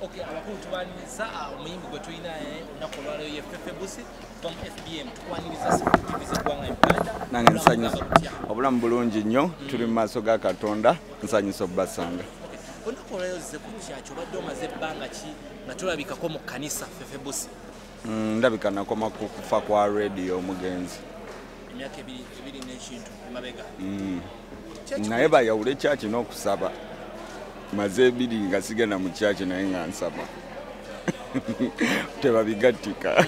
Okay, abakulu tubaniriza omuyimbi gwe tulina olunaku olwaleero ye Feffe Bussi kuva mu FBM. Tukwaniriza TV z'eggwanga Uganda. Nange nsanyusa, obulamu bulungi nnyo, tuli mu maaso ga Katonda, nsanyusa obbasanga. Olunaku olwaleero zze ku kyaki? Obadde omaze ebbanga ki nga tolabikako mu kkanisa, Feffe Bussi? Ndabika nakoma ku kufa kwa Radio omugenzi. Emyaka 2 n'ekintu emabega. Naye bayawule kyaki n'okusaba. Maze 2 nga sigenda mu kyaki, naye nga nsaba, tebabigattika.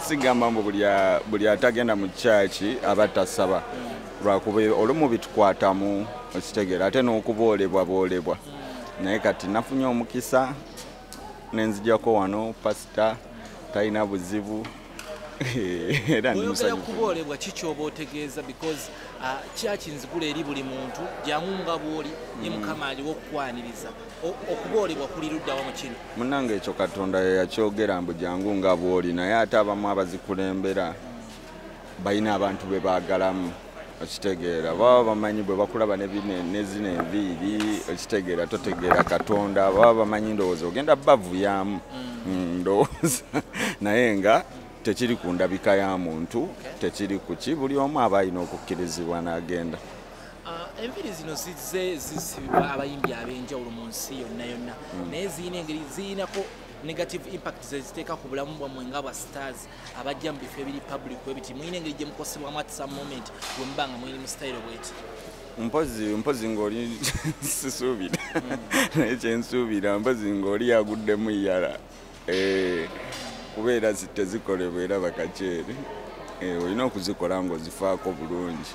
Sigamba mbu buli atagenda mu kyaki aba tasaba, lwakuba olumu bitukwatamu, okitegeera, ate n'okuboolebwa boolebwa. Naye kati nafunye omukisa nenzijako wano, pasita talina buzibu era ndi Bw'oyogera musanyufu. Kuboolebwa kiki oba otegeeza? Because kyaki nzigula eri buli muntu, jangu nga bw'oli, ye Mukama aliwo okukwaniriza. Okuboolebwa kuli luddawa mu kino? Munnange, ekyo Katonda yakyogera mbu jangu nga bw'oli, naye ate abamu abazikulembera balina abantu be baagalamu, okitegeera, baba bamanyi bwe bakulaba ne zino enviiri, okitegeera, totegeera Katonda, baba bamanyi ndowooza ogenda bavuyamu. Ndowooza naye nga tekiri ku ndabika ya muntu, tekiri ku ki, buli omu aba alina okukkirizibwa n'agenda. Enviiri zino zizze zisibibwa abayimbi ab'enjawulo mu nsi yonna yonna, naye ziyina engeri ziyinako negative impact zeziteeka ku bulamu bwammwe nga bwa stars abajja mu bifo ebiri public bwe biti. Muyina engeri gye mukosebwamu at some moment bwe muba nga muli mu style bweti? Mpozi ng'oli, sisuubira, naye kyensuubira mpozi ng'oli yaguddemu yala. Kubeera tezikolebwa era bakakyere. Olina okuzikola ng'ozifaako bulungi,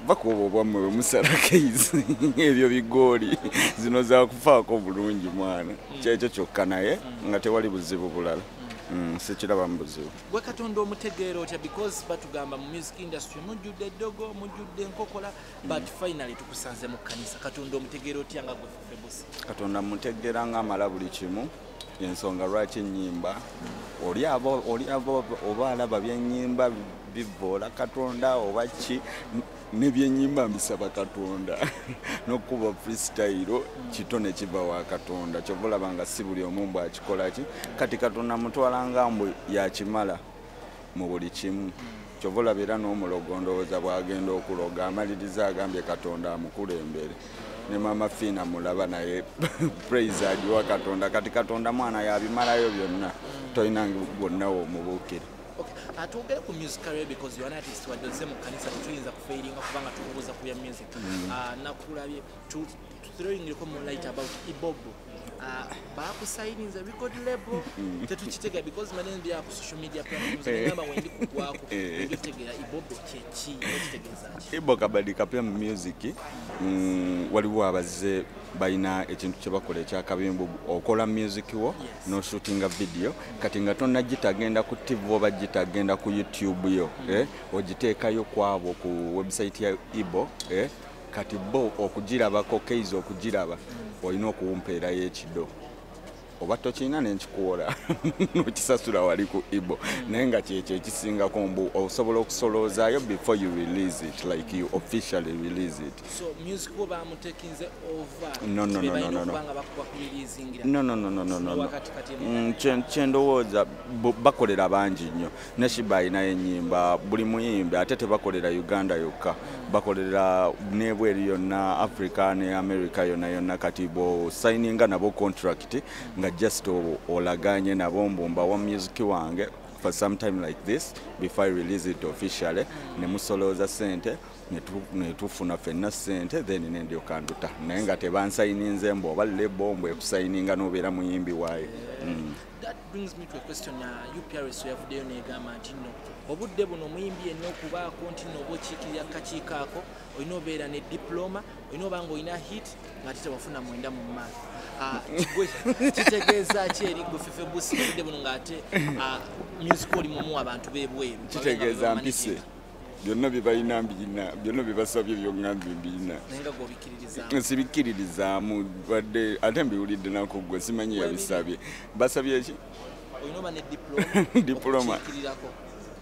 bakuba obwammwe bwe musala keizi ebyo bigooli, zino zakufaako bulungi mwana, kyekyo kyokka, naye nga tewali buzibu bulala. Sikiraba mu buzibu. Gwe Katonda omutegeera otya? Because batugamba mu music industry mujjudde eddogo, mujjudde enkokola, but finally tukusanze mu kkanisa. Katonda omutegeera otya nga gwe Feffe Bussi? Katonda mutegeera nga amala buli kimu, ensonga lwaki ennyimba oli aba oli aba oba alaba byennyimba bivoola Katonda oba ki, nebyennyimba mbisaba Katonda, n'okuba freestyle kitone kiva wa Katonda. Kyova olaba nga si buli omu mbw akikola ki. Kati Katonda mutwala nga mbu yakimala mu buli kimu. Kyova olaba era n'omulogo ndowooza bw'agenda okuloga amaliriza agambye Katonda amukulembere, ne Maama Fiina mulaba naye praise agiwa Katonda. Kati Katonda mwana yabimalayo byonna, tolina gwonna womubuukira. Okay. Twogere ku music career, because you are an artist. Wadde ozze mu kkanisa, tetuyinza kufailinga kubanga tukubuuza ku bya music. Nakulabye, tuthrowingireko mu light about Ibobo. Bakusayininze record label, tetukitegeera because manene bya ku social media platforms, ngamba wendi kugwako ebyotegeera Ibobo kyeki, okitegeeza ki? Ibo kabadi kapya mu music. Waliwo abazze balina ekintu kye bakola ekyakabimbu, okola music wo n'oshootinga video, kati nga tonnagita ku TV oba gitagenda ku YouTube yo, ogiteekayo kwabo ku website ya Ibo, kati bo okugirabako keiza okugiraba olina okuwumpeerayo ekido oba tokirina nenkikuwola nokisasula wali ku Ibo, naye nga kyekyo ekisingako mbu osobola okusolozaayo before you release it, like you officially release it. So music wo bamutekinze over? No, Be no, balina no, no. okuba nga bakureleasingira? No. Wakati kati Kyendowooza bakolera bangi nnyo, ne Sheebah alinayo ennyimba, buli muyimbi, ate tebakolera Uganda yokka, bakolera n'ebweru yonna, Africa ne America yonna yonna. Kati bw'osayininga nabo contract nga just olaganye nabo mbu mbawa music wange for some time like this before I release it officially, ne musolooza sente, ne tufuna ffenna sente, then nendyoka nduta, naye nga tebansayininze mbu oba label mbu ekusayininga n'obeera muyimbi waayo. That brings me to a question. UPRS yavuddeyo negamba nti nno obudde buno omuyimbi yenna okubaako nti nno oba okiikirira kakiiko ako olina obeera ne diploma, olina oba nga olina hit ng'ate tewafuna 9 mu math. Gwe kitegeeza ki eri gwe Feffe Bussi obudde buno ng'ate music oli mumu abantu b'ebweru? Kitegeeza mpise byonna bye balina mbirina, byonna bye basabye byoŋŋambye mbirina. Naye nga gweobikkiririzaamu? Sibikkiririzaamu wadde, ate mbiwulidde nako gwe, simanyi yabisabye, basabye ki? Olina oba ne diploma Diploma. okukiikirirako.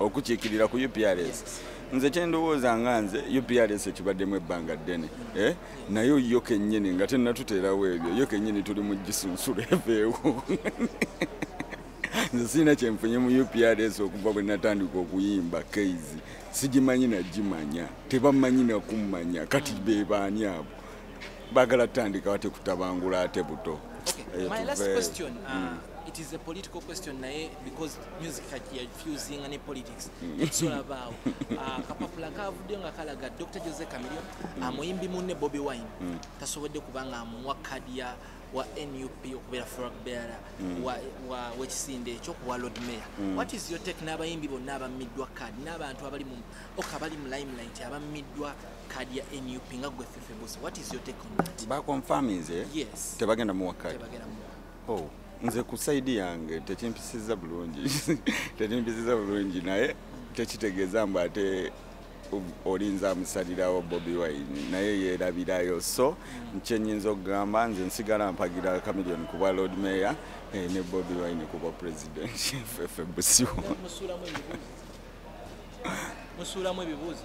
Okukiikirira ku UPRS? Yes. Nze kyendowooza nga nze UPRS ekibaddemu ebbanga ddene, naye yo kennyini nga tennatuteerawo ebyo, yo kennyini tuli mu gisunsula eveewo. Nze sirina kyenfunye mu UPRS okuva bwe natandika okuyimba. Keizi sigimanyi nagimanya, tebamanyi nakummanya. Kati bebaani abo baagala tutandika ate kutabangula ate buto? Okay. My last question, it is a political question naye because music yafusinga ne politics tekisolabaawo. Kapapula kavuddeyo nga kalaga Dr. Jose Chameleone amuyimbi munne Bobi Wine tasobodde kubanga amuwa kadi ya wa NUP okubeera flag bearer w'ekisinde ekyo kuwa Lord Mayor. What is your take n'abayimbi bonna abammiddwa kadi n'abantu abali mu ok abali mu limelight abammiddwa kadi ya NUP nga gwe Fefe Bussi? What is your take on that? Baconfirminze? Yes. Tebagenda muwa kadi? Tebagenda muwa. Oh, nze ku side yange tekimpisiza bulungi, tekimpisiza bulungi, naye tekitegeeza mbu ate olinza amusalirawo Bobi Wine, naye yeerabirayo. So kyenyinza okugamba, nze nsigala mpagira Chameleone kuba Lord Mayor, ne Bobi Wine kuba president. Fefe Bussi. Musuulamu ebibuuzo, musuulamu ebibuuzo.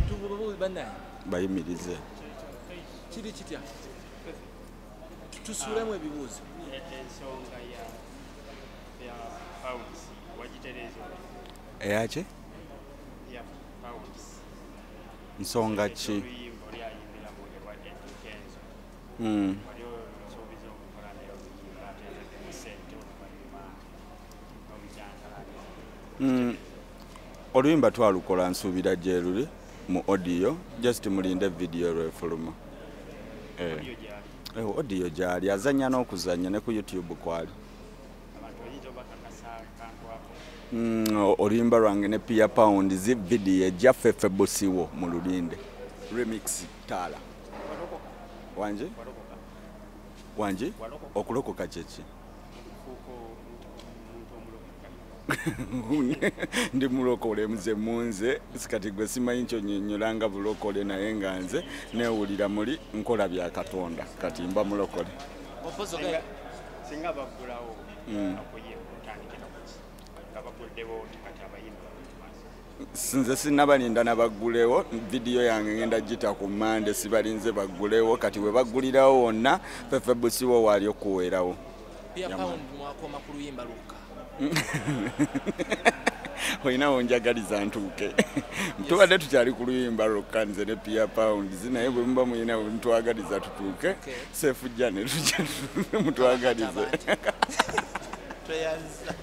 Tubuuze bannaye. Bayimirize. Kiri kitya? Tusuulemu ebibuuzo. Ensonga ya Pounds wagitereeza? Eyaki? Ya Pounds. Nsonga ki? Oluyimba oli ayimbiramu ewa Eddy Kenzo. Wali osuubiza okukola naye oluyimba ate etaddemu ssente oluvannyuma n'obikyankalanya. Oluyimba twalukola, nsuubira gye luli mu audio, just mulinde video lwefuluma. Audio gyali? Audio gyali, azanya n'okuzanya ne ku YouTube kwali. Abantu oyinza obakakasa kantu ako? Oluyimba lwange ne Pia Pounds, video ejja, Fefe Busiwo mu lulinde remix taala. Walokoka? Wanje? Walokoka? Wanje? Walokoka? Okulokoka kyeki? Okufuuka omuntu omulokoka. Ndi mulokole nze munze kati gwe simanyi kyonyonyola nga bulokole, naye nga nze neewulira muli nkola bya Katonda, kati mba mulokole. Opozo. Singa baggulawo okuyimba, otandikira kuki nga baguddewo kati abayimbi bali mu maaso? Nze sinnabalinda nabaggulewo. Vidiyo yange ngenda gita ku Mande, sibalinze baggulewo. Kati we baggulirawo wonna, Fefe Busiwo waali okuweerawo. Pia Yeah, Pound mwakoma ku luyimba lwokka? Olinawo njagaliza ntuuke, tubadde tukyali ku luyimba lwokka nze ne Pia Pounds, naye bwe muba muyina ntwagaliza tutuuke. Okay. Sefujja ne tujja mutwagalize. Tweyanza.